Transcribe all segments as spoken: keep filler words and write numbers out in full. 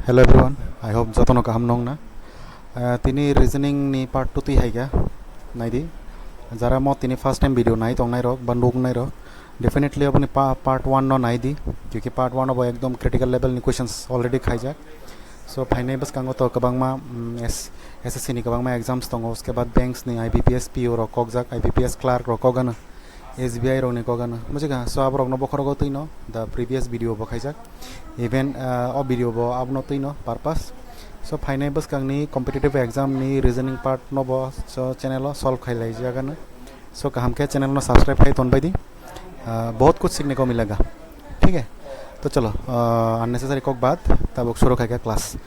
Hello everyone, I hope jotono kaham nongna. Ah, tini reasoning ni part two twi haikha, naidi. Jara mo tini first time video nai tongnai rok ba nuk nai rok, definitely aboni pa-, part one no naidi, kyunki part one o bo ekdom critical level ni questions already khaijak. So phainai bwskango to kwbangma, mm, S-, S S C ni kwbangma exams tongo, uske baad banks ni I B P S P O rok kokjak, I B P S clerk rok kok ano, S B I rok ni kok ano, bujikha? So aborok no bokhorogo twino the previous video bo khaijak, even, ah, o video bo abono twino purpose. So phainai bwskang ni competitive exam ni reasoning part no bo so channel o solve khai lai jak ano. So kaham khe channel no subscribe khai ton bai di. Ah, bahut kuch sikhne ko milega. Thik hai? To chalo, ah, unnecessary kok baad, tabuk shuru khai kha class.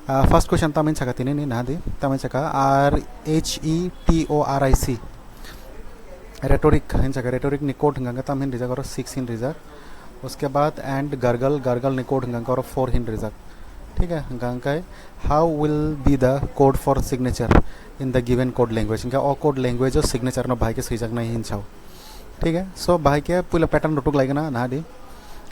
Ah, first question tamhin saka tini ni naha di, tamhin saka R H E T O R I C. Rhetoric hin saka, rhetoric ni code hingka khe tamhin rijak oro six hin rijak. Uske baad and gargle, gargle ni code hingka khe oro four hin rijak. Thik hai? Hingka khe how will be the code for signature in the given code language? Hingka o code language o signature no bahai khe swijaknai hin sao. Thik hai? So bahai khe puila pattern rutuk lai gana naha di.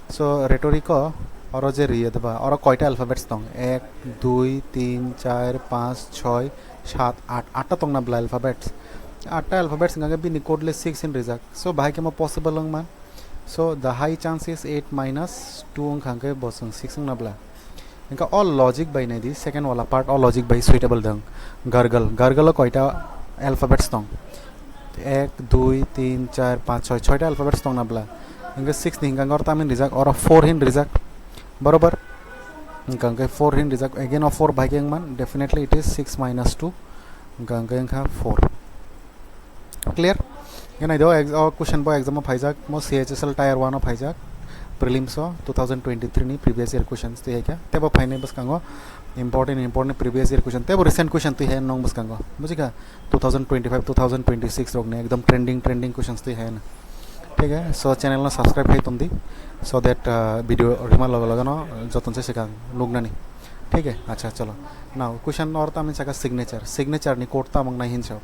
So rhetoric o oro je riye deba, oro koita alphabets tong? Ek, dui, tin, char, panch, choi, sat, at. Atta tongna bla alphabets. Atta alphabets hingka khe bini code le six hin rijak. So bahai khe mo possible wngma. So the high chance is eight minus two wngkha hingke bo chwng six wngna bla. Hingke o logic bai nai di, second wala part o logic bai suitable dong. Gargle, gargle o koita alphabets tong? Ek, dui, tin, char, panch, choi, choita alphabets tongna bla. Hingke six ni hingka oro tamhin rijak, oro four hin rijak. Barobar? Hingka hingke four hin rijak, again o four bai khe wngman, definitely it is six minus two. Hingka hingke wngkha four. Clear? Hingke nai do, ex-, o question bo exam o phaijak, mo C H S L tier one o phaijak, prelims o two thousand twenty-three ni previous year questions twi hai kha. Tebo phainai bwskango important, important previous year question, tebo recent question twi hai nong bwskango. Bujikha? Two thousand twenty-five, two thousand twenty-six rok ni ekdom trending, trending questions twi hai na. Thik hai? So channel no subscribe khai ton di, so that, uh, video rima logo logo no joton se swkang nuknani. Thik hai? Acha, chalo. Now question or tamni saka signature. Signature ni code tamung nai hinso.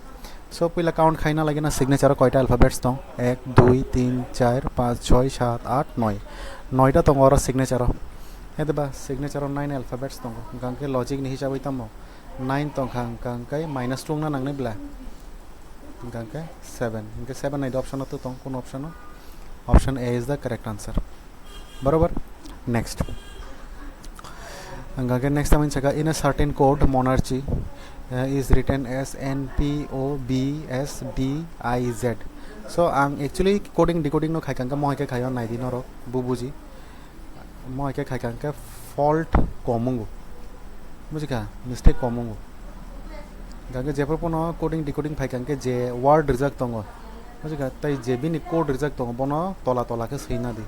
So puila count khaina lagi na signature o koita alphabets tong? Ek, dui, tin, char, panch, choi, sat, at, noi. Noita tongo oro signature o. Hede ba signature o nine alphabets tongo. Hingke logic ni hisaboi tamo? Nine tongkha, hingke minus two wngna nangnai bla? Hingke seven. Hingke seven nai do option o to tong, kono option o? Option A is the correct answer. Barobar? Next. Hingke next tamni saka, in a certain code, monarchy, uh, is written as N P O B S D I Z. So ang actually coding decoding no khai kha, hingke mo hai khe khaio nai di norok, bu buji. Mo hai khe khai kha hingke fault kom wngo. Bujikha? Mistake kom wngo. Hingke jephru pono coding decoding phai kha hingke je word rijak tongo, bujikha? Tai je bini code rijak tongo, bono tola tola khe swina di.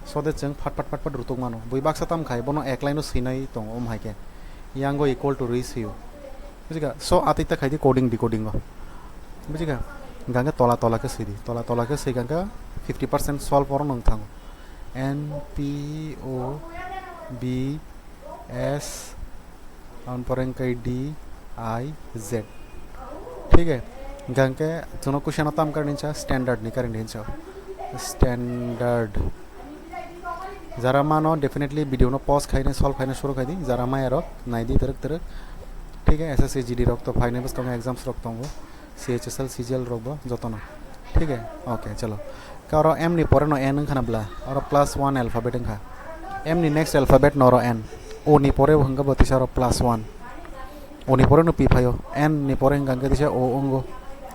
Sode chwng phat phat phat phat rutuk mano. Bui baksa tam khai bono ek line o swinai tongo, um hai khe yang o equal to rwi swio. Bujikha? So atwi ta khai di coding decoding o. Bujikha? Hingke tola tola khe swi di. Tola tola khe swi kha hingke fifty percent solve oro nung thango. N P O B S, aboni pore hingke D I Z. Thik hai? Hingke chwngno question o tam karini hinsa? Standard ni karini hinsa. Standard. Jara mano definitely video no pause khaina, solve khaina shuru khai di. Jara maya rok nai di twrwk twrwk. Thik hai? S S C G D rok to phainai bwskango exams rok tongo. C H S L, C G L rok bo jotono. Thik hai? Okay, chalo. Khe oro M ni pore no N wngkha na bla? Oro plus one alphabet wngkha. M ni next alphabet no oro N. O ni pore bo hwnkha bo tisa oro plus one. O ni pore no P phaio. N ni pore hwnkha hwnkhe tisa O wngo.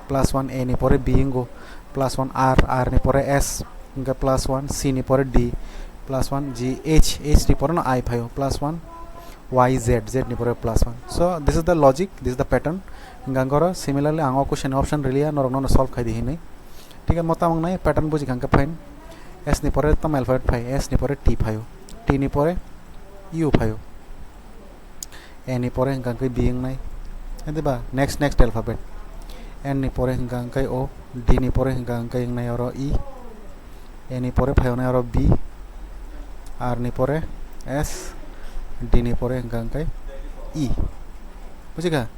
Plus one. A ni pore B wngo. Plus one R, R ni pore S. Hwnkhe plus one. C ni pore D. Plus one. G, H, H ni pore no I phaio. Plus one. Y, Z, Z ni pore plus one. So this is the logic, this is the pattern. Hingke ang oro similarly ang o question ni option riliya, norok nono solve khai di hinwi. Thik hai, mo tamo wngnai pattern buji kha hingke fine. S ni pore tamo alphabet phai? S ni pore T phaio, T ni pore U phaio, A ni pore hingka hingke B wngnai. Hede ba next, next alphabet. N ni pore hingka hingke O, D ni pore hingka hingke wngnai oro E. A ni pore phaio nai oro B, R ni pore S, D ni pore hingka hingke E. Bujikha?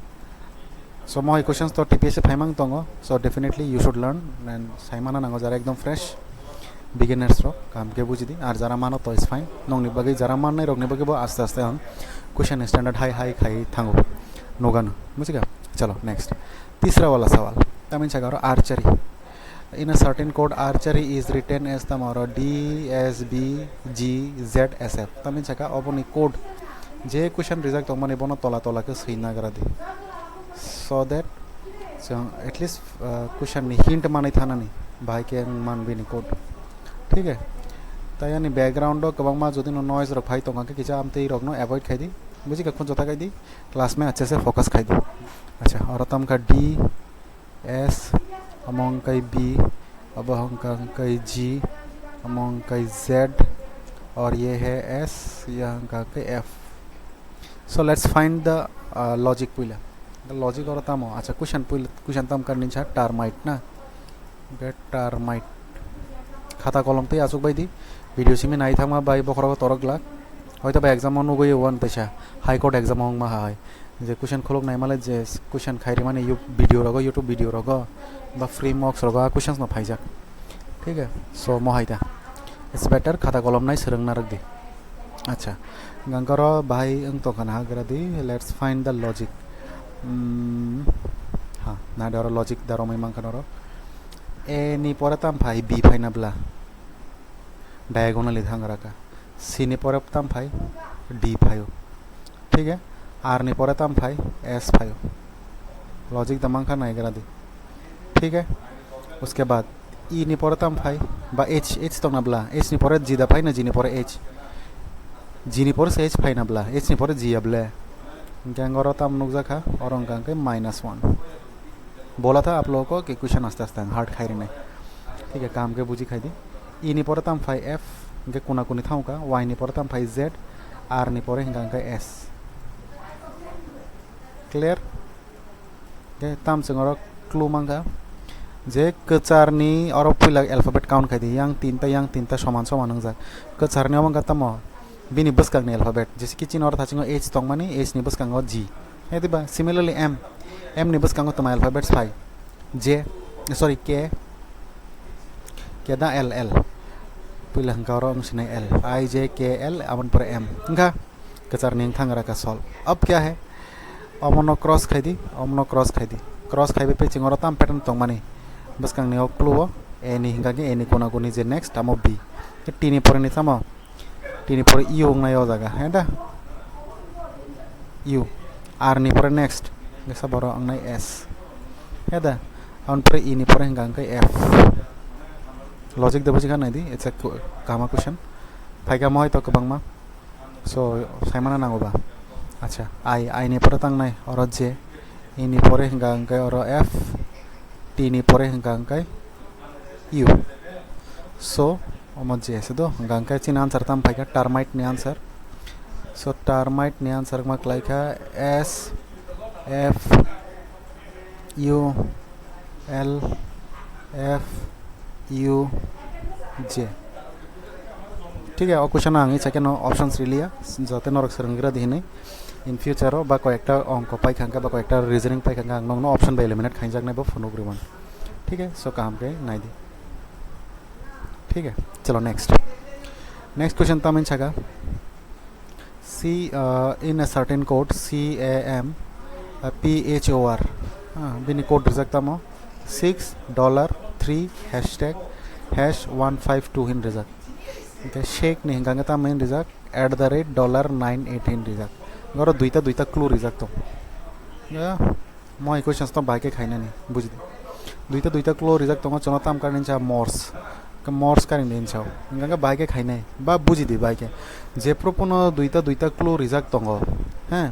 So, mohai questions to T P S se phaimang tongo. So, definitely you should learn and saimana nango jara ekdom fresh beginners rok, kaham khe buji di. Ar jara mano to is fine. Nongni bagwi, jara mannai rokni bagwi bo aste aste ang Question standard hai hai khai thango. Nogano. Bujika? Chalo, next. Tisra wala sawal. Tamni saka aro archery. In a certain code, archery is written as tamaro D S B G Z S F. Tamni saka oboni code. Je question rijak tongmani bono tola tola ke swi nagra di. So that chwng at least, uh, question ni hint manwi thanani bahai khe wng man bini code. Thik hai? Tai ani background o kwbangma jodi no noise rok phai tongkha khe kisa amtwi rok no avoid khai di. Bujika khun jotha khai di. Class me achhe se focus khai di. Acha, oro tam kha D, S, omo hwnkhe B, obo hwnkha hwnkhe G, omo hwnkhe Z, aur ye hai S, ye hwnkha hwnkhe F. So let's find the, uh, logic puila. The logic oro tamo? Acha, question puila, question tam kha ninsa termite na? Hwnkhe termite. Khata kolom tei achuk bai di. Video simi nai thangma bai bokhorogo torok glak. Hoito ba exam o nugui wan teisa. High Court exam o wngma hai. Je question khuluk nai male je question khai rimani you-, video rogo, YouTube video rogo ba free mocks rogo a questions no phaijak. Thik hai? So mo hai da. It's better khata kolom nai swrwng narwk di. Acha. Gangkaro bahai wng tongkha na hagra di. Let's find the logic. Hmm. Ha, na doro logic daro mai mangkha noro. A ni pore tam phai B phaina bla. Diagonally thangra ka. C ni pore tam phai D phaio. Thik hai? R ni pore tam phai S phaio. Logic da mangkha naigra di. Thik hai? Uske baad E ni pore tam phai ba H, H tongna bla. H ni pore G da phai na G ni pore H. G ni pore se H phaina bla. H ni pore G ya ble. Hwnkhe ang oro tam nukjakha, oro hwnkha hwnkhe minus one. Bola tha aplo ko ke question aste aste ang hard khai rinai. Thik hai, kaham khe buji khai di. E ni pore tam phai F, hwnkhe kuna kuni thangkha, Y ni pore tam phai Z, R ni pore hwnkha hwnkhe S. Clear? Hwnkhe tam chwng oro clue mankha je kwcharni oro puila alphabet count khai di, yang tinta, yang tinta soman soman wngjak. Kwcharni omo wngkha tamo? Bini bwskangni alphabet, jese ki chini oro thasingo H tongmani, H ni bwskango G. Hai diba? Similarly M, M ni bwskango toma alphabets phai? J, sorry, K, K da L, L. Puila hwnkha oro wng sinai L, I, J, K, L, aboni pore M. Wngkha? Kwcharni wng thangra ka solve. Ab kya hai? Omono cross khai di, omono cross khai di. Cross khai bai phe chwng oro tam pattern tongmani. Bwskangni o clue o A ni hwnkha khe A ni kuna kuni je next tamo B. Khe T ni pore ni tamo? T ni pore U wngnai o jaga, he da? U. R ni pore next, khe sa boro wngnai S. He da? Aboni pore E ni pore hwnkha hwnkhe F. Logic de bujikha nai di, it's a qu-, kahama question. Phaikha mo hoito kwbangma. So, saimana nango ba? Acha, I, I ni pore tangnai, oro J, E ni pore hwnkha hwnkhe oro F, T ni pore hwnkha hwnkhe U. So, omo J se do, hwnkha hwnkhe chini answer tam phaikha termite ni answer. So, termite ni answer ma klaikha S, F, U, L, F, U, J. Thik hai, o question ang isa keno options riliya, jate norok swrwnggra di hinwi. In future o ba koyekta ongko paikha hwnkhe ba koyekta reasoning paikha hwnkhe ang nokno option bai eliminate khainjaknai bo phunuk rwmani. Thik hai, so kaham khe nai di. Thik hai, chalo next. Next question tamni saka. C, uh, in a certain code, C A M, uh, P H O R. Ah, bini code rijak tamo six dollar three hashtag hash one five two hin rijak. Hwnkhe shake ni hwnkha khe tamo hin rijak at the rate dollar nine eight hin rijak. Oro duita duita clue rijak tong. Ya. Mo hai questions tong bai khe khainani, bujidi. Duita duita clue rijak tongo, chwngno tam karinani cha morse. Khe morse karinani hinsa. Hwnkha khe bai khe khainai. Ba bujidi bai khe. Jephru phano duita duita clue rijak tongo. He?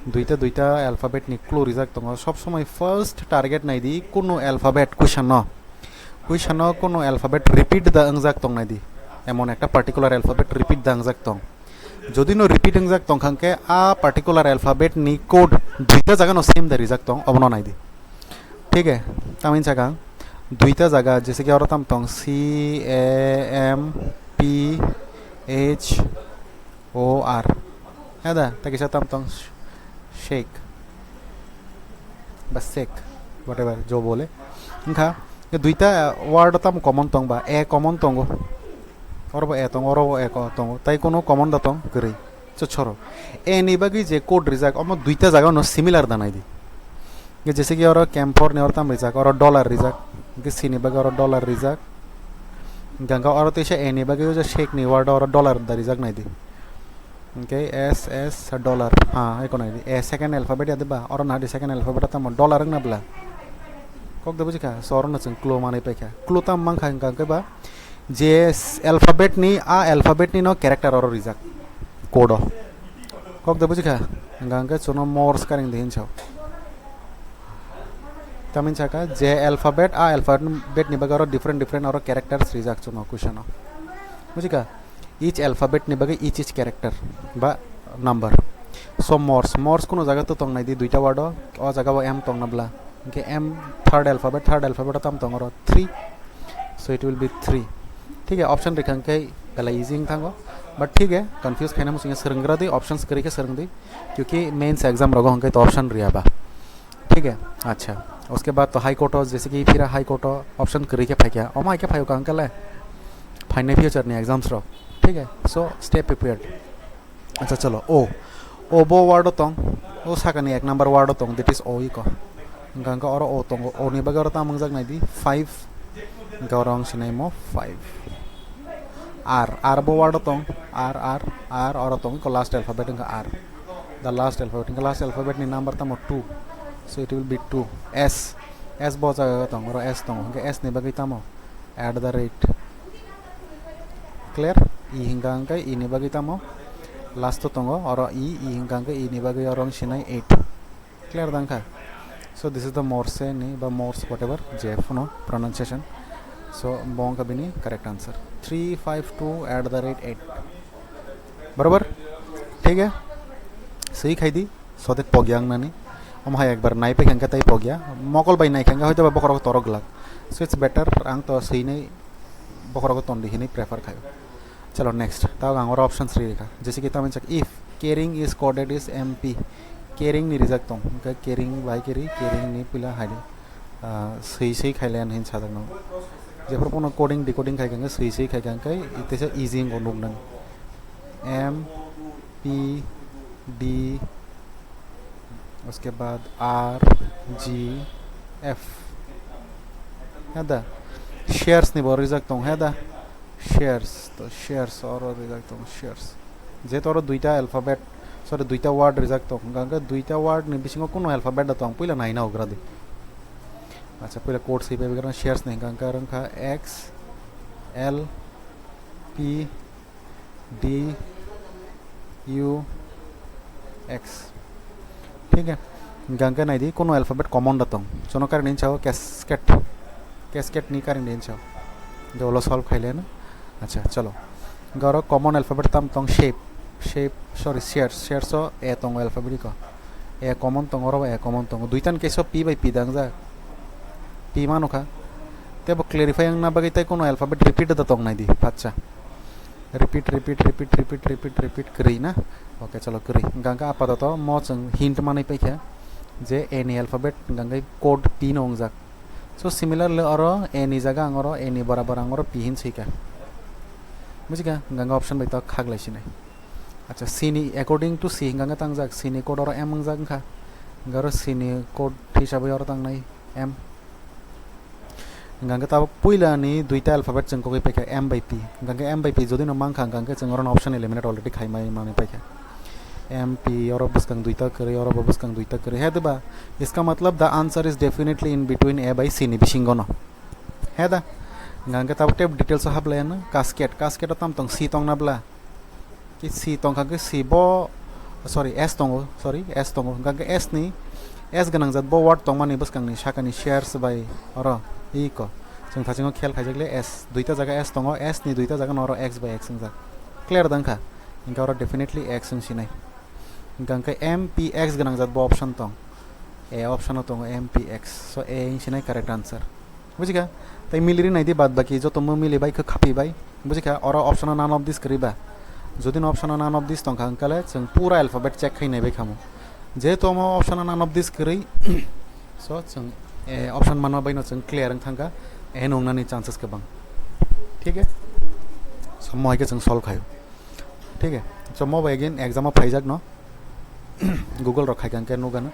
Duita duita alphabet ni clue rijak tongo. Sob somoi first target nai di kunu alphabet question no. Question no kunu alphabet repeat da wngjak tong nai di. Emon ekta particular alphabet repeat da wngjak tong. Jodi no repeat wngjak tongkha hwnkhe a particular alphabet ni code duita jaga no same da rijak tong, obono nai di. Thik hai? Tamni saka duita jaga, jese ki oro tam tong C A M P H O R. He da, tei kisa tam tong shake. Ba shake, whatever, jo bole. Wngkha, duita word tam common tong ba, A common tongo. Oro bo A tongo, oro bo A ko-, tongo. Tai kono common da tong kwrwi. So choro, A ni bagwi je code rijak, omo duita jaga no similar da naidi. Hwnkhe jese ki oro camphor ni oro tam rijak, oro dollar rijak. Hwnkhe C ni bagwi oro dollar rijak. Hwnkhe oro teisa A ni bagwi o je shake ni word oro dollar da rijak naidi. Hwnkhe S S dollar, ha, eko naidi. A second alphabet ya diba, oro nadi second alphabet tamo dollar wngna bla. Kok da bujikha, so oro no chwng clue manwi paikha. Clue tam mankha hwnkha hwnkhe ba, je s-, alphabet ni, a alphabet ni no character oro rijak code o. Kok da bujikha? Hwnkha hwnkhe chuno Morse karing de hinsa. Tamni saka je alphabet, a alphabet ni bagwi oro different different oro characters rijak chuno question o. Bujikha? Each alphabet ni bagwi each each character ba number. So Morse, Morse kuno jaga to tong naidi duita word o, o jaga o M tong na bla. Hwnkhe M third alphabet, third alphabet o tam tong oro three. So it will be three. Thik hai, option rikha hwnkhe belai easy wng thango. But thik hai, confuse khaina muchungya swrwnggra di, options kwrwi khe swrwng di. Kyunki mains exam rogo hwnkhe to option riya ba. Thik hai, acha. Uske baad to High Court o, jese ki phira High Court o option kwrwi khe phaikha. Omo hai khe phaio ka hwnkhe le. Phainai future ni exams rok. Thik hai? So stay prepared. Acha chalo, O. O bo word o tong. O sakani ek number word o tong, that is O iko. Hwnkha hwnkhe oro O tongo. O ni bagwi oro tamo wngjak naidi? Five. Hwnkhe oro ang sinai mo five. R. R bo word o tong. R, R, R oro tong. Iko last alphabet wngkha R. The last alphabet. Hwnkhe last alphabet ni number tamo two. So it will be two. S. S bo jaga tong. Oro S tongo. Hwnkhe S ni bagwi tamo? At the rate. Clear? E hwnkha hwnkhe E ni bagwi tamo? Last o tongo, oro E, E hwnkha hwnkhe E ni bagwi oro wng sinai eight. Clear da wngkha? So this is the Morse ni ba Morse whatever, je phano pronunciation. So bo wngkha bini correct answer. Three five two at the rate eight. Barabar? Thik hai? Swi khai di. Sode pogya wngnani. Omo hai ekbar nai paikha hwnkhe tei pogya. Mokol bai naikha hwnkhe hoito ba bokhorok torok glak. So it's better ang to swinai bokhorok tondi hinwi prefer khaio. Chalo next. Tao ang oro options ri rikha. Jese ki tamo chak if carrying is coded is M P. Carrying ni rijak tong. Hwnkhe carrying bai kiri carrying ni pila hai di. Ah, swi swi khaile hin sajak no. Jephuru pono coding decoding khai khe swi swi khai khe teisa easy wngkha nuknani. M P D, uske baad R G F. Heda shares ni bo rijak tong, heda shares, to shares oro rijak tong, shares. Jehetu oro duita alphabet, sorry, duita word rijak tong, hwnkha hwnkhe duita word ni bisingo kuno alphabet da tong, puila naina ugra di. Acha, puila code swi pai shares ni hwnkha hwnkhe wngkha X L P D U X. Thik hai? Hwnkha hwnkhe naidi, kuno alphabet common da tong. Chuno karini hinsa o cascade. Cascade ni karini hinsa o. Jolo solve khaileno. Acha, chalo. Hwnkhe oro common alphabet tam tong shape. Shape, sorry, shares. Shares o A tongo alphabet ko. A common tongo, oro A common tongo. Duitan keso P bai P dangjak. P manukha. Tebo clarify wngna bagwi tei kuno alphabet repeat da tong naidi. Pacha. Repeat, repeat, repeat, repeat, repeat, repeat kwrwi na? Okay, chalo, kwrwi. Hwnkha hwnkhe apatoto mo chwng hint manwi paikha je A ni alphabet hwnkha hwnkhe code P no wngjak. So similarly oro A ni jaga ang oro A ni barabar ang oro P hin swikha. Bujikha? Hwnkha hwnkhe option bai tok khaglai sinai. Acha, C ni, according to C hwnkha hwnkhe tangjak, C ni code oro M wngjak wngkha. Hwnkhe oro C ni code hisabwi oro tangnai M. Hwnkha hwnkhe tabuk puila ni duita alphabet chwng kogwi paikha M bai P. Hwnkha hwnkhe M bai P jodi no mankha, hwnkha hwnkhe chwng oro no option eliminate already khaimai manwi paikha. M P oro bwskang duita kwrwi, oro bo bwskang duita kwrwi. He diba? Iska matlab the answer is definitely in between A bai C ni bisingo no. He da? Hwnkha hwnkhe tabuk tei details o hablaiya no. Cascade, cascade o tam tong, C tongna bla? Ki C tongkha khe C bo, sorry, S tongo, sorry, S tongo. Hwnkha khe S ni, S gwnang jat bo word tongmani bwskangni sakani shares bai oro iko. Chwng thasingo khel khaijak le S, duita jaga S tongo, S ni duita jaga no oro X bai X wngjak. Clear da wngkha? Hwnkhe oro definitely X wng sinai. Hwnkha khe M P X gwnang jat bo option tong. A option o tongo M P X. So A wng sinai correct answer. Bujikha? Tei miliri naidi, bad baki joto mo mili bai khe khapi bai. Bujikha? Oro option o none of this kwrwi ba. Jodi no option o none of this tongkha hwnkhe le chwng pura alphabet check khai nai bai khamu. Jehetu omo option o none of this kwrwi, so chwng, eh, option manma bai no chwng clear wng thangkha, A no wngnani chances kwbang. Thik hai? So mo hai khe chwng solve khaio. Thik hai? So mo bai again exam o phaijak no. Google rok khai kha hwnkhe nugano.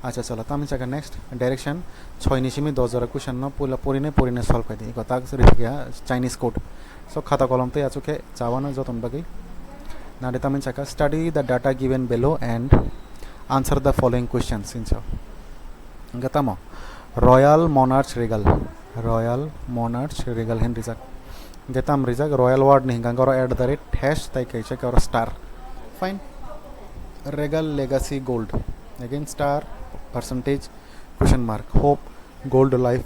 Acha chalo, tamni chakha next direction, soi ni simi dos jora question no puila purine purine solve khai di. Iko tak ripikha Chinese code. So khata kolom tei achukhe chawano joton bagwi. Nadi tamni chakha, study the data given below and answer the following questions hinso. Hwnkhe tamo, Royal Monarch Regal, Royal Monarch Regal hin rijak. Hwnkhe tam rijak, royal word ni hwnkha hwnkhe oro at the rate hash tai kaisa khe oro star. Fine. Regal Legacy Gold. Again star, percentage, question mark. Hope, gold life.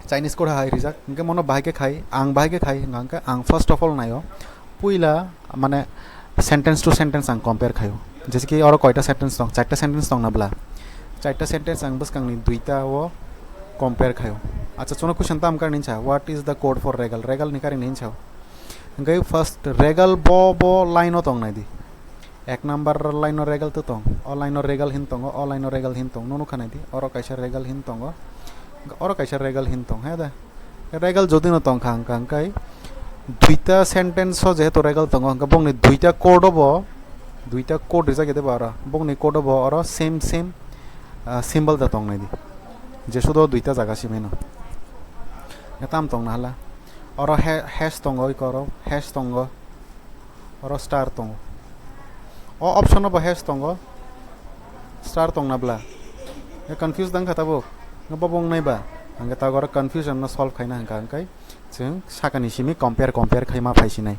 Chinese code hai rijak. Hwnkhe mono bahai khe khai, ang bahai khe khai, hwnkha hwnkhe ang first of all naio. Puila mane sentence to sentence ang compare khaio. Jese ki oro koita sentence tong, charta sentence tong na bla. Charta sentence ang bwskang ni duita o compare khaio. Acha, chuno question tam kar ninsa, what is the code for regal? Regal ni kar ninsa. Hwnkhe first regal bo, bo line o tong nai di. Ek number line o regal to tong, o line o regal hin tongo, o line o regal hin tong, nunu khanai di, oro kaisa regal hin tongo, oro kaisa regal hin tong, he da. Regal jodi no tong kha hwnkha hwnkhe duita sentence o jehetu regal tongo, hwnkhe bongni duita code o bo, duita code rijak ya de ba oro, bongni code o bo oro same same, ah, symbol da tong nai di, je sudo duita jaga simi no. Tam tong na hala, oro he-, hash tongo, iko oro hash tongo. Oro star tongo. O option o bo hash tongo. Star tong na bla? Ya confuse dang kha tabuk. Nga bo bong nai ba? Ang ta oro confusion no solve khaina hwnkha hwnkhe chwng sakani simi compare, compare khai ma phai sinai.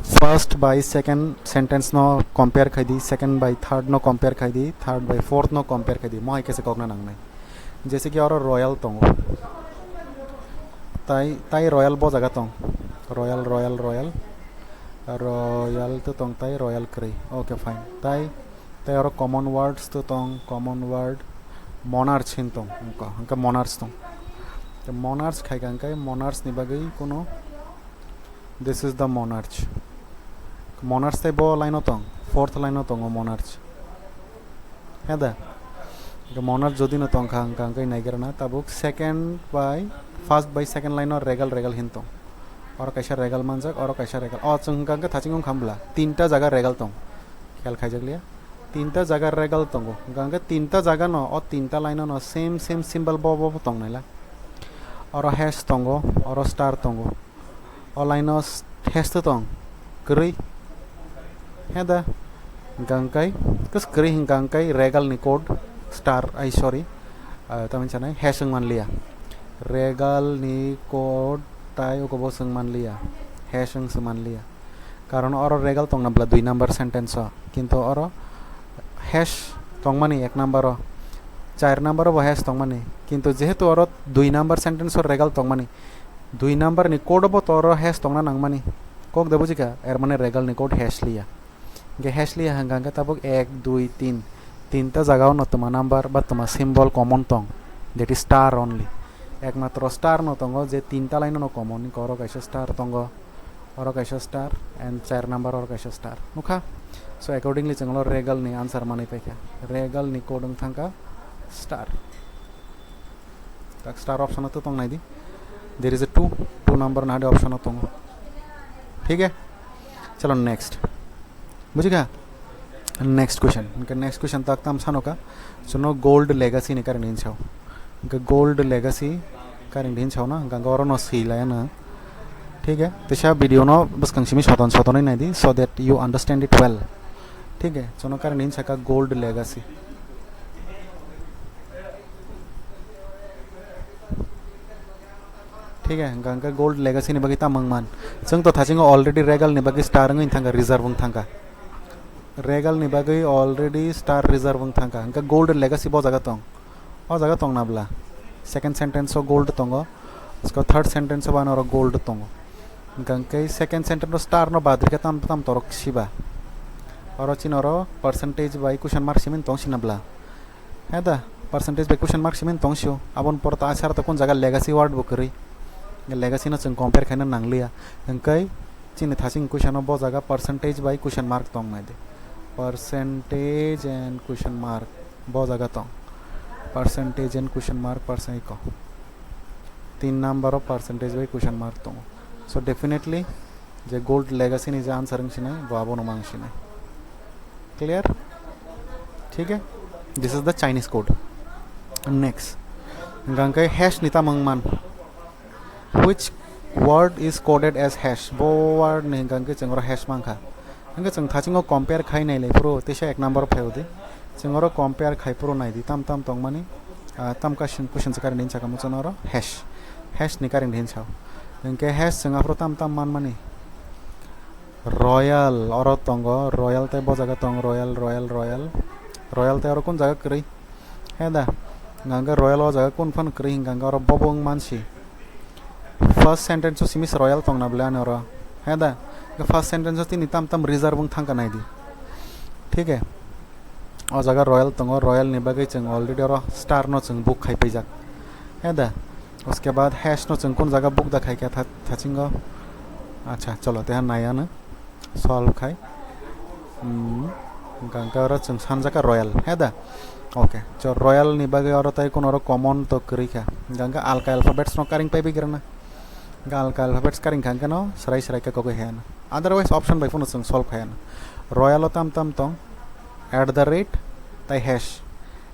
First by second sentence no compare khai di, second by third no compare khai di, third by fourth no compare khai di. Mo hai khe se kok na nang nai. Jese ki oro royal tongo. Tai, tai royal bo jaga tong. Royal, royal, royal. Royal to tong tai, royal kwrwi. Okay, fine. Tai, tai oro common words to tong, common word. Monarch hin tong. Hwnkha, hwnkha monarch tong. Te monarch khai kha hwnkhe monarch ni bagwi kuno This is the monarch. Monarch tai bo line o tong, fourth line o tongo monarch. He da? Hwnkhe monarch jodi no tong kha, hwnkha hwnkhe naigra na, tabuk second by, first by second line o regal, regal hin tong. Oro kaisa regal manjak, oro kaisa regal. O chwng hwnkha hwnkhe thaching wng kha bwla. Tinta jaga regal tong. Khel khaijak liya. Tinta jaga regal tongo. Hwnkha hwnkhe tinta jaga no, o tinta line o no same, same symbol bo, bo, bo tong naila. Oro hash tongo, oro star tongo. O line o s-, hash to tong. Kwrwi. He da. Hwnkha hwnkhe, kwrwi hwnkha hwnkhe regal ni code star, ai sorry. Ah, tamni sanai hash wng manliya. Regal ni code tai uko bo swng manliya. Hash wng swng manliya. Karon oro regal tongna bwla dui number sentence o. Kintu oro hash tongmani ek number o. Char number o bo hash tongmani. Kintu jehetu oro dui number sentence o regal tongmani. Dui number ni code o bo to oro hash tongna nangmani. Kok de bujikha, er mane regal ni code hash liya. Hwnkhe hash liya hwnkha hwnkhe tabuk ek, dui, tin. Tinta jaga o no twma number ba twma symbol common tong. That is star only. Ekmatro star no tongo je tinta line no common, oro kaisa star tongo. Oro kaisa star and char number oro kaisa star. Nukha? So accordingly chwng ulo regal ni answer manwi paikha. Regal ni code wng thangkha star. Tak star option o to tong nai di. There is a two, two number na di option o tongo. Thik hai? Chalo next. Bujikha? Next question. Hwnkhe next question tak tam sanoka. Chuno gold legacy ni karini hinsao. Hwnkhe gold legacy karini hinsao na. Hwnkhe oro no swi laya na. Thik hai? Teisa video no bwskang simi soton sotonwi nai di so that you understand it well. Thik hai? Chuno karini hinsaka gold legacy. Thik hai, hwnkha hwnkhe gold legacy ni bagwi tamo wng man. Chwng to thasingo already regal ni bagwi star wngwi thangkha, reserve wng thangkha. Regal ni bagwi already star reserve wng thangkha. Hwnkhe gold legacy bo jaga tong. O jaga tong na bwla. Second sentence o gold tongo. Third sentence o bo ano oro gold tongo. Hwnkha hwnkhe second sentence o star no bad rikhe tam, tam torok siba. Oro chini oro percentage bai question mark simi tong sina bwla. He da, percentage bai question mark simi tong sio. Aboni pore to asar to kun jaga legacy word bo kwrwi. Legacy no chwng compare khaina nangliya. Hwnkhe chini thaching question o bo jaga percentage bai question mark tong nai di. Percentage and question mark bo jaga tong. Percentage and question mark percent iko. Tin number o percentage bai question mark tongo. So definitely Je gold legacy ni je answer wng sinai, bo abono mang sinai. Clear? Thik hai? This is the Chinese code. Next. Hingkha khe hash ni tamo wng man. Which word is coded as hash? Bo word ni hingkha khe chwng oro hash mankha. Hingkhe chwng thachingo compare khai nai lai phuru teisa ek number phai udi. Chwng oro compare khai phuru nai di tam tam tongmani. Ah, tam question, question se karini hinsa kamo chwng oro hash. Hash ni karini hinsa. Hingkhe hash chwng aphuru tam tam manmani. Royal oro tongo, royal tei bo jaga tong royal, royal, royal. Royal tei oro kun jaga kwrwi? He da, hingkha khe royal o jaga kun phano kwrwi hingkha khe oro bobo wng mansi. First sentence o simi se royal tongna bwle ani oro. He da, hingkhe first sentence o tini tam tam reserve wng thangkha nai di. Thik hai? O jaga royal tongo, royal ni bagwi chwng already oro star no chwng book khai paijak. He da, uske baad hash no chwng kun jaga book da khai kha tha-, thachingo. Acha, cholo, teha nai ano. Solve khai. Hmm. Hingkha khe oro chwng sanjak kha royal, he da? Okay. So royal ni bagwi oro tai kuno oro common to kwrwi kha. Hingkha khe alka alphabets no karing pai bigirana. Hingkha alka alphabets karing kha hingkhe no srai srai khe kogwi hayana. Otherwise option bai phano chwng solve hayana. Royal o tam tam tong. At the rate tai hash.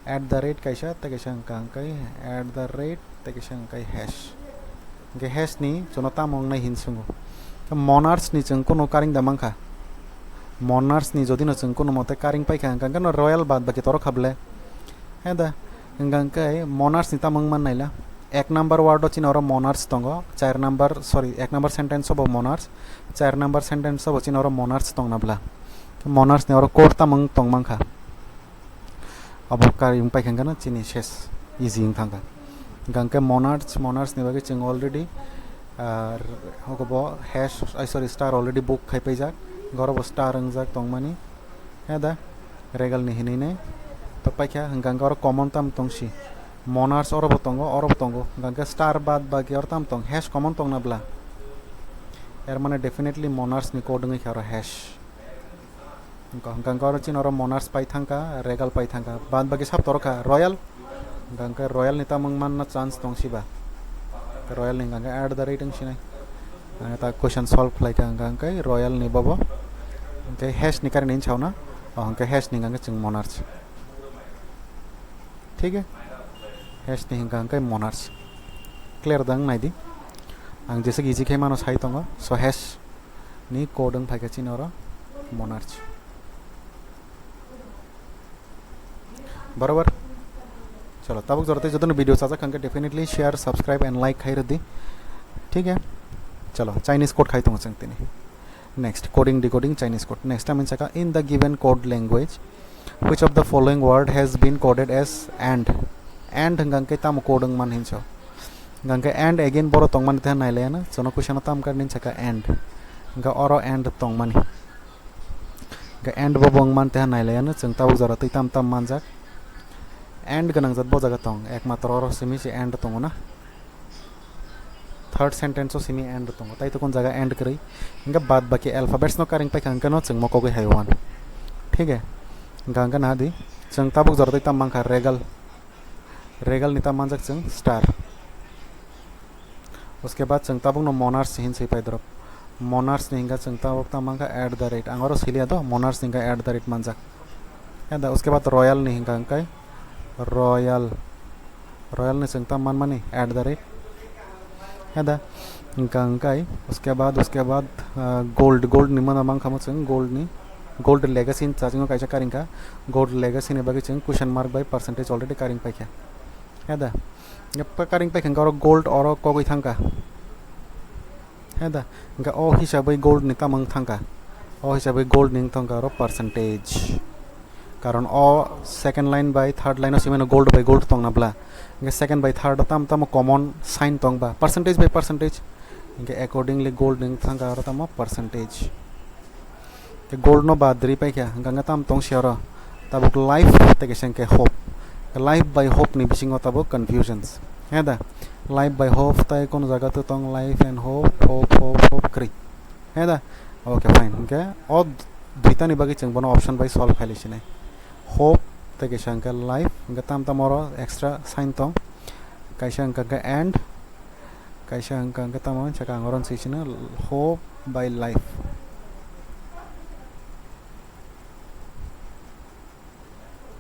At the rate kaisa, tai kaisa hingkha hingkhe at the rate tai kaisa hingkhe hash. Hingkhe hash ni chwngno tamo wngnai hin swngo. Khe monarchs ni chwng kunu karing da mankha. Monarchs ni jodi no chwng kunu mote karing paikha hingkha hingkhe no royal baad baki toro kha bwle. He da, hingkha hingkhe monarchs ni tamo wng man naila. Ek number word o chini oro monarchs tongo, char number, sorry, ek number sentence o bo monarchs, char number sentence o bo chini oro monarchs tongna bwla. Monarchs ni oro code tamo wng tong mankha. Abo karing paikha hingkhe no chini ses easy wng thangkha. Hingkha hingkhe monarchs, monarchs ni bagwi chwng already, ah, r-, hogo bo hash, ai, sorry, star already book khai paijak. Oro bo star wngjak tongmani. He da, regal ni hinwi nai. To paikha hingkha hingkhe oro common tam tongsi. Monarchs oro bo tongo, oro bo tongo. Hingkha hingkhe star baad baki oro tam tong, hash common tongna bwla. Er mane definitely monarchs ni code wngwi kha oro hash. Hingkha hingkha oro chini oro monarchs pai thangkha, regal pai thangkha. Baad baki sab toro kha royal. Hingkha hingkhe royal ni tamo wng manna chance tong siba. Royal ni hingkha hingkhe at the rate wng sinai. Ang ta question solve khlai kha hingkha hingkhe royal ni bobo. Hingkhe hash ni karini hinwi sauna. O hingkhe hash ni hingkha hingkhe chwng monarchs. Thik hai? Hash ni hingkha hingkhe monarchs. Clear da wng nai di. Ang jesa easy khe mano sai tongo. So hash ni code wng phaikha chini oro monarchs. Barabar? Chalo, tabuk jora tei jotono video chajak kha hingkhe definitely share, subscribe and like khai rwdi. Thik hai? Chalo, Chinese code khai tongo chwng tini. Next, coding decoding Chinese code. Next time saka, in the given code language, which of the following word has been coded as and? And hingkha hingkhe tamo code wng man hinso. Hingkha hingkhe and again boro tongmani teha nailaiano, chwngno question o tam karini saka and. Hingkha oro and tongmani. Hingkha and bo bo wng man teha nailaiano, chwng tabuk jora twi tam tam manjak. And gwnang jat bo jaga tong, ekmatro oro simi se and tongo na. Third sentence o simi and tongo, tai to kun jaga and kwrwi. Hingkha baad baki alphabets no karing paikha hingkhe no chwng mo kogwi hai one. Thik hai? Hingkha hingkhe naha di, chwng tabuk jora twi tam mankha regal. Regal ni tam manjak chwng star. Uske baad chwng tabuk no monarchs hin swi pai drop. Monarchs ni hingkha chwng tabuk tam mankha at the rate. Ang oro siliya do, monarchs ni hingkha at the rate manjak. He da, uske baad royal ni hingkha hingkha royal. Royal ni chwng tam manmani at the rate. He da, hingkha hingkha uske baad, uske baad, ah, gold, gold ni mana mankha mo chwng gold ni. Gold legacy ni chajingo kaisa karing kha. Gold legacy ni bagwi chwng question mark bai percentage already karing paikha. He da, karing paikha hingkha oro gold oro kogwi thangkha. He da, hingkha o hisabwi gold ni tamo wng thangkha? O hisabwi gold ni wng thangkha oro percentage. Karon o second line bai third line o simano gold bai gold tongna bwla. Hingkhe second bai third o tam tamo common sign tong ba, percentage by percentage. Hingkhe accordingly gold ni wng thangkha oro tamo percentage. Tei gold no baad rwi paikha, hingkha hingkhe tam tong si oro. Tabuk life tei kaisa hingkhe hope. Life bai hope ni bisingo tabuk confusions. He da? Life bai hope tai kono jaga to tong life and hope, hope, hope, hope kwrwi. He da? Okay, fine. Hingkhe o duita ni bagwi chwng bono option bai solve khai lai sinai. Hope tei kaisa hingkhe life, hingkhe tam tam oro extra sign tong. Kaisa hingkha hingkhe and, kaisa hingkha hingkhe tamo saka ang oro swi sino hope, by life.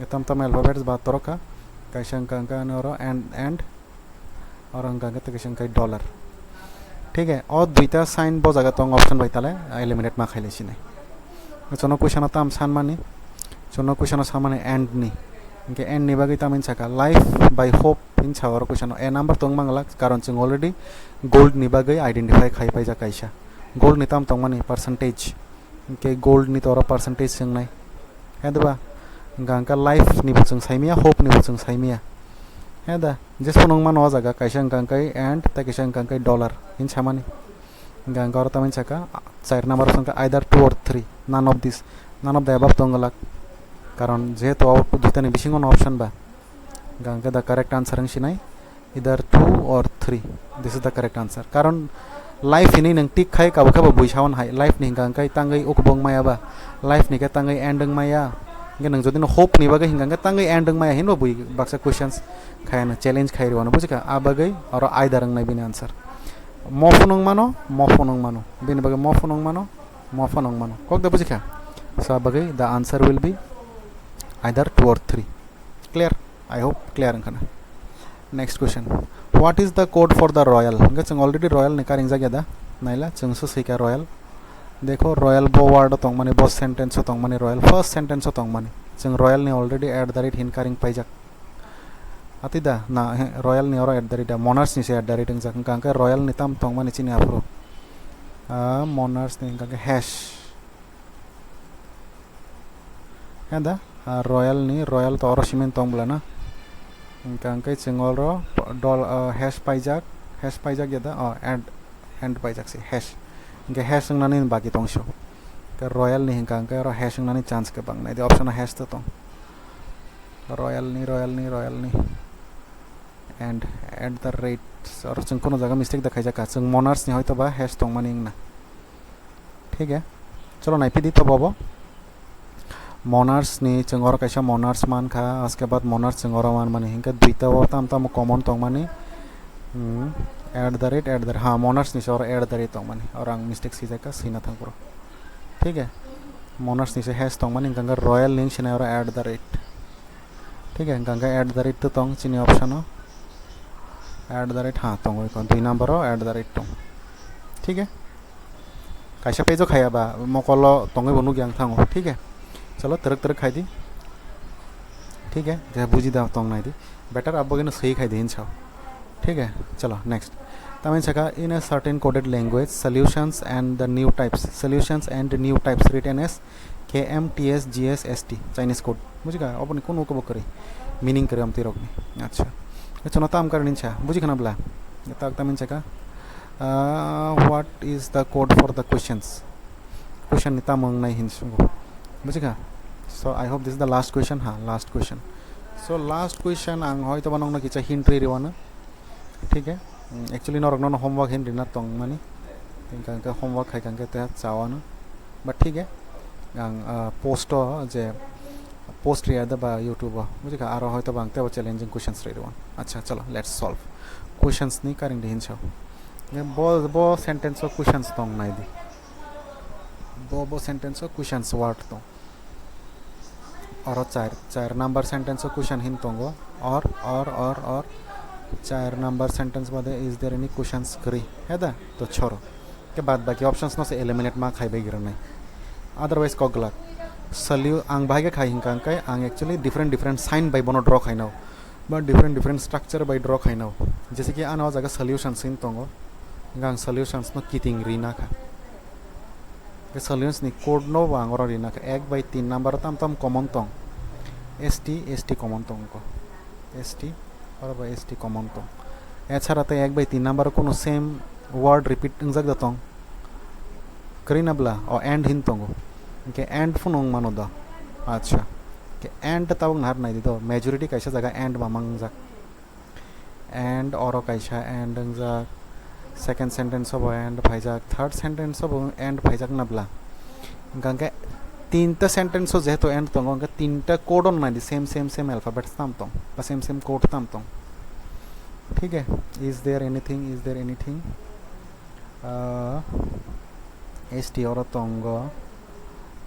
Tam tam alphabets ba toroka, kaisa wngka wngka ani oro and, and oro wngka wngka tei kaisa wngka dollar. Thik hai, o duita sign bo jaga tong option bai tale eliminate ma khailai sinai. Chono question o tam sanmani, chono question o sanmani and ni. Hingke and ni bagwi tamni saka life by hope hin sa oro question o a number tong mangla, karon chwng already gold ni bagwi identify khai paijak kaisa. Gold ni tam tongmani percentage. Hingke gold ni toro percentage swngnai. He da ba? Hingka hingka life ni bo chwng saimaya, hope ni bo chwng saimaya. He da? Jesphano wngmano o jaga kaisa hingka hingkai and tei kaisa hingka hingkai dollar hin samani. Hingka hingka oro tamni saka, char number o songkha either two or three, none of this, none of the above tong glak. Karon jehetu o duitani bisingo no option ba. Hingka hingke the correct answer wng sinai either two or three. This is the correct answer. Karon life hinwi nwng tik khai kabo khe bo bui sawan hai. Life ni hingka hingke tangwi ukbong maya ba. Life ni khe tangwi end wng maya. Hingke nwng jodi no hope ni bagwi hingka hingke tangwi end wng maya hinbo bui baksa questions khayano challenge khai rwano bujikha. A bagwi oro either wng nai bini answer. Mo phunung mano, mo phunung mano. Bini bagwi mo phunung mano, mo phunung mano. Kok da bujikha? So a bagwi the answer will be either two or three. Clear? I hope clear wngkha na. Next question. What is the code for the royal? Hingke chwng already royal ni karingjak ya da? Naila chwng se swika royal. Dekho royal bo word o tongmani, bo sentence o tongmani, royal first sentence o tongmani. Chwng royal ni already at the rate hin karing paijak. Ati da? Na, he, royal ni oro at the rate da. Monarchs ni se at the rate wngjak. Hingka hingke royal ni tam tongmani chini aphuru. Ah, monarchs ni hingka hingke hash. He da? Ah, royal ni, royal to oro simen tong bwla na. Hingka hingke chwng oro dol, ah, hash paijak, hash paijak ya da? Oh, and, and paijak se, hash. Hingke hash wngnani baki tong so. Hingke royal ni hingka hingke oro hash wngnani chance kwbang nai di, option o hash to tong. Royal ni, royal ni, royal ni. And at the rate, oro chwng kuno jaga mistake da khaijak kha. Chwng monarchs ni hoito ba hash tongmani wngna. Thik hai. Cholo nai pidi to bobo. Monarchs ni chwng oro kaisa monarchs man kha, aske bad monarchs chwng oro man mani. Hingke duita o tam tam common tongmani. Hmm. At the rate, at the rate. Ha, monarchs ni se oro at the rate tongmani. Oro ang mistake sijak kha, sina thang phuru. Thik hai. Monarchs ni se hash tongmani, hingke royal ni sinai oro at the rate. Thik hai, hingke at the rate to tong chini option o. At the rate, ha, tongwi kho, dui number o at the rate tong. Thik hai. Kaisa page o khaya ba, mokolo tongwi bo nukya ang thango. Thik hai. Chalo, twrwk twrwk khai di. Thik hai, je buji da tong nai di. Better abo gino swi khai di hinsa. Thik hai, chalo, next. Tamni saka, in a certain coded language, solutions and the new types, solutions and new types written as K M T S G S S T, Chinese code. Bujikha? Oboni kunu kebo kwrwi. Meaning kwrwi amtwi rokni. Acha. Echono tam karwi ninsa. Bujikha na bla? Tak tamni saka. Uh, what is the code for the questions? Question ni tamo wngnai hin sungo. Bujikha? So I hope this is the last question. Ha, last question. So last question ang hoito ba nokno kicha hint rwi rwano. Thik hai? Mm, actually norok nono homework hin rina tong mani. Hingka hingke homework khai hingke te chawano. But thik hai? Ang, ah, post o je post riya da ba YouTube o. Bujikha aro hoito ba ang tebo challenging questions rwi rwano. Acha, chalo, let's solve. Questions ni karing de hinsa. Bo, bo sentence o questions tong nai di. Bo, bo sentence o questions word tong. Oro char, char number sentence o question hin tongo. Or, or, or, or. Char number sentence bade is there any questions kwrwi? He da? To choro. Ke bad baki options no se eliminate ma khai bai gira nai. Otherwise kok glak. Solu-, ang bahai khe khai hingka hingkai ang actually different different sign bai bono draw khainao. Ba different different structure bai draw khainao. Jese ki ano o jaga solutions hin tongo. Hingka ang solutions no kiting ri na kha. Ke solutions ni code no bo ang oro rina kha, ek bai tin number tam tam common tong, S T, S T common tong ko, S T, oro bo S T common tong. Echara tei ek bai tin number kuno same word repeat wngjak da tong, kwrwi na bla? O and hin tongo, hingke and phano wng mano da. Acha, ke and tabuk nahar nai di do, majority kaisa jaga and ma mangjak. And oro kaisa and wngjak, second sentence o bo and phaijak, third sentence o bo and phaijak na bla? Hingka hingke tinta sentence o jehetu and tongo, hingke tinta code o nai di, same, same, same alphabets tam tong, ba same, same code tam tong. Thik hai? Is there anything? Is there anything? Uh, S T oro tongo,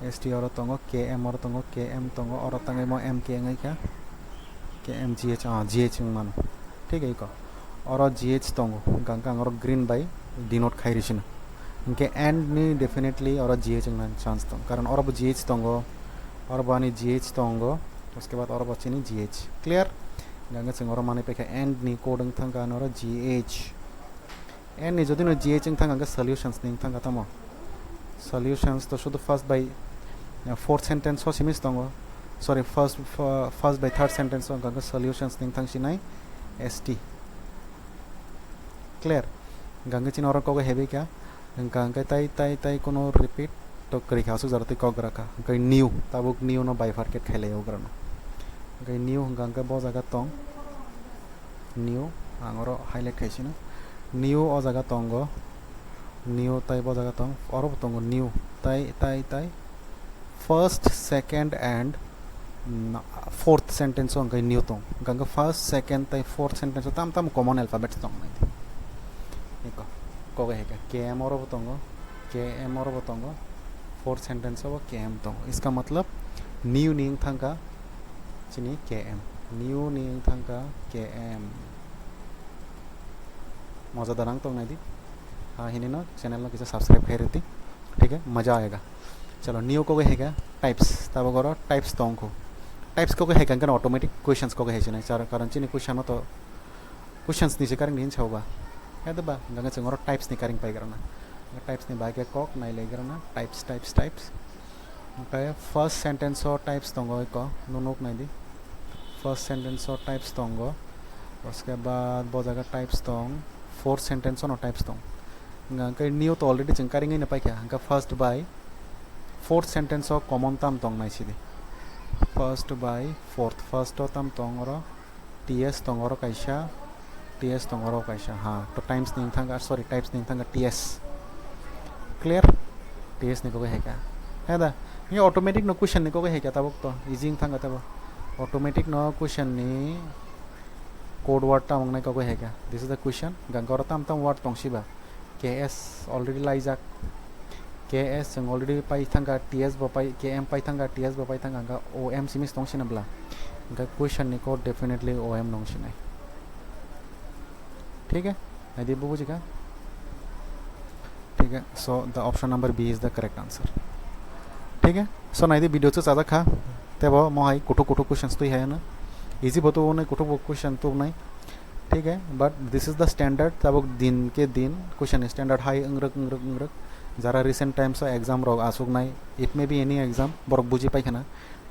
S T oro tongo, K M oro tongo, K M tongo, oro tangwi mo M K wngwi kha, K M G H, ah, G H wng mano. Thik iko. Oro G H tongo, hwnkha hwnkha ang oro green bai denote khai rw sino. Hwnkhe and ni definitely oro G H wngna chance tong, karon oro bo G H tongo, oro bo ani G H tongo, uske baad oro bo chini G H. Clear? Hwnkha hwnkhe chwng oro manwi paikha and ni code wng thangkha ano oro G H. And ni jodi no G H wng thangkha hwnkhe solutions ni wng thangkha tamo. Solutions to sudu first by, uh, fourth sentence o simi tongo. Sorry, first, fir-, first by third sentence o hwnkha hwnkhe solutions ni wng thang sinai S T. Clear? Hwnkha hwnkhe chini oro kok hebai kha. Hwnkha hwnkhe tai, tai, tai kono repeat to kwrwi kha, aswk jora tei kok gra kha. Hwnkhe new, tabuk new no bifurcate khailai o gra no. Hwnkhe new hwnkha hwnkhe bo jaga tong. New, ang oro highlight khai sino. New o jaga tongo. New tai bo jaga tong. Oro bo tongo new. Tai, tai, tai. First, second and, mm, fourth sentence o hwnkhe new tong. Hwnkhe first, second tai fourth sentence o tam tam common alphabets tong nai. Iko, kogo hai khe K M oro bo tongo, K M oro bo tongo. Fourth sentence o bo K M tongo. Iska matlab new ni wng thangkha chini K M. New ni wng thangkha K M. Moja darang tong nai di. Ha, hini no channel no kisa subscribe khai rwdi. Thik hai, maja aayega. Chalo, new kogo hai kha types. Tabuk oro types tong kho. Types kogo hai kha hwnkhe automatic questions kogo hai sinai. Char-, karon chini question no to questions ni se karing din chao ba. Hai da ba, hwnkhe chwng oro types ni karing pai gra na. Types ni bai khe kok nai lai gra na. Types, types, types. Hwnkhe first sentence o types tongo iko, nunuk nai di. First sentence o types tongo. Uske baad bo jaga types tong. Fourth sentence o no types tong. Hwnkhe new to already chwng karingwi no paikha. Hwnkhe first by fourth sentence o common tam tong nai sidi. First by fourth. First o tam tong oro. T S tong oro kaisa, T S tong oro kaisa, ha, to times ni wng thangkha, sorry, types ni wng thangkha T S. Clear? T S ni kogwi hai kha. He da, ni automatic no question ni kogwi hai kha tabuk to, easy wng thangkha tabuk. Automatic no question ni code word tam wngnai kogwi hai kha. This is the question, hwnkhe oro tam tam word tong siba. K S already laijak. K S chwng already pai thangkha, T S bo pai, K M pai thangkha, T S bo pai thangkha, hwnkhe O M simi tong sina bla. Hwnkhe question ni code definitely O M nung sinai. Thik hai? Naidi bo bujikha? Thik hai? So the option number B is the correct answer. Thik hai? So naidi video chu chajak kha. Tebo mohai kuthuk kuthuk questions twi hai ano. Easy bo tubunai, kuthuk bo question tubunai. Thik hai, but this is the standard, tabuk din ke din question standard hai wngrwk, wngrwk, wngrwk. Jara recent times o exam rok asuknai, it may be any exam, borok buji paikhana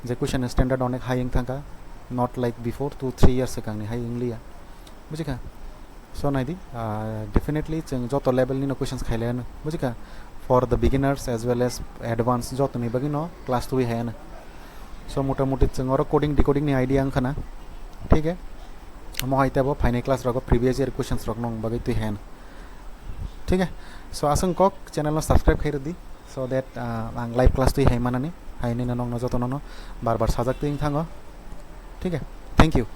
je question standard onek hai wng thangkha, not like before two three years swkangni hai wngliya. Bujikha? So naidi, ah, definitely chwng joto level nino questions khailaiano. Bujikha? For the beginners as well as advanced jotoni bagwino class twi hai ano. So motamuti chwng oro coding decoding ni idea wngkhana. Thik hai? Omo hai tebo phainai class rogo previous year questions rok nung bagwi twi hai. Thik hai? So aswk kok channel no subscribe khai rwdi, so that, ah, ang live class twi hai manani, hai nini nokno jotono no bar bar sajak twi wng thango. Thik hai? Thank you.